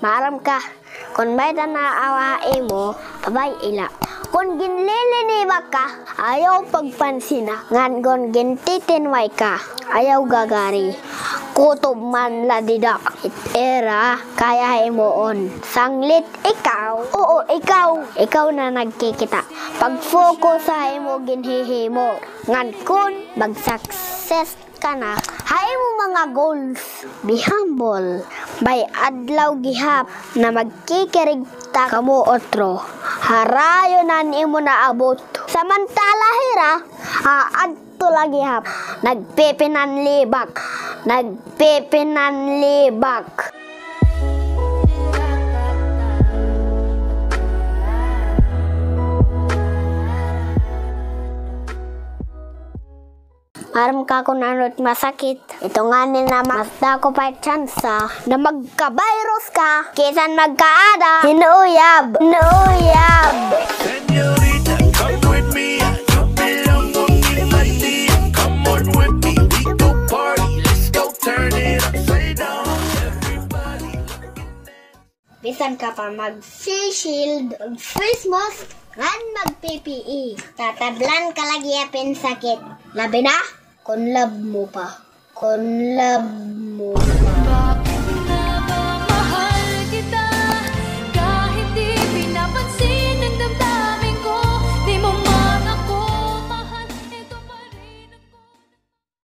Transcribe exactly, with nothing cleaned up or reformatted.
Maaram ka, kon may-ada naawa ha imo, pabay-i la. Kon ginlilinibak ka, ayaw pagpansina. Ngan kon gintitinway ka, ayaw gagari. Kutob man la dida. It ira kaya ha imoon. Sanglit ikaw. Oo, ikaw. Ikaw na nagkikita. Pag-focus ha imo ginhihimo. Ngan kon mag-success ka na ha imo mga goals, be humble. May adlaw gihap na magkikirigta kamo otro. Harayo na an imo naabot. Samantala hira, aadto la gihap. Nagpipinanlibak. Nagpipinanlibak. Maaram ka kon ano it masakit? Ito ngani na mas dako pa it tsansa na magka-virus ka kaysa magka-ada hin uyab. Hin uyab. Señorita, come with me. Come along with me, my dear. Come on with me, we go party. Let's go turn it upside down. Everybody. Bisan ka pa mag-face shield, mag-face mask, ngan mag-P P E. Tatablan ka la gihap hin sakit. Labi na kon love mo pa. Kon love mo pa.